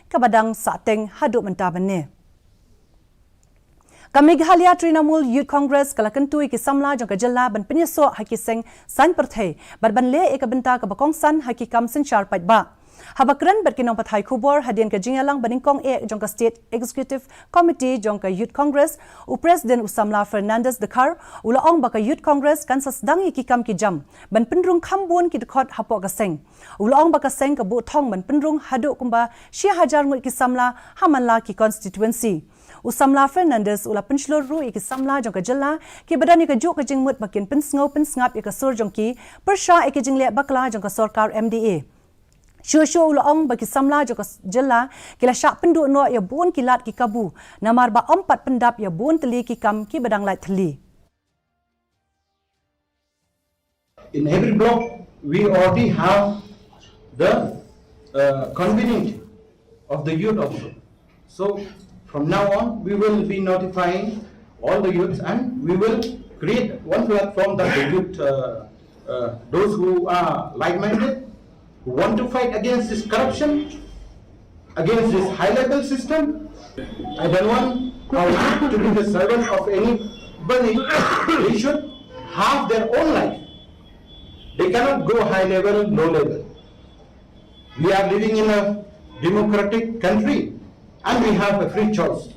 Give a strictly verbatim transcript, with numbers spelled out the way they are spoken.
kaba dang sahteng haduh mynta mynne. Ka Meghalaya Trinamool Youth Congress ka la kyntu ïa ki samla jong ka jylla ban pynïasoh ha ki seng saiñ pyrthei bad ban leh ïa ka bynta kaba kongsan ha ki kam synshar paidbah. Haba kren bad ki nongpathai khubor hadien ka jingïalang banyngkong eh jong ka State Executive Committee jong ka Youth Congress, u President u samla Fernandez Dkhar u la ong ba ka Youth Congress kan sa sdang ïa ki kam ki jam ban pynrung kham bun ki dkhot hapoh ka seng. U la ong ba ka seng ka buh thong ban pynrung haduh kumba shi hajar ngut ki samla ha man la ki constituency. U samla Fernandez u la pynshlur ruh ïa ki samla jong ka jylla kiba don ïa kajuh ka jingmut ba kin pynsngew pynsngap ïa ka sur jong ki pyrshah ïa ka jingleh bakla jong ka sorkar M D A. Shuh shuh u la ong ba ki samla jong ka jylla ki la shah pynduh noh ïa bun ki lad ki kabu namar ba ym pat pyndap ïa bun tylli ki kam kiba dang lait thylli. In every block, we already have the uh, convenient of the youth also. So from now on, we will be notifying all the youths and we will create one platform that the youth, uh, uh, those who are like-minded, who want to fight against this corruption, against this high-level system. I don't want our youth to be the servant of anybody. They should have their own life. They cannot go high level, low level. We are living in a democratic country and we have a free choice.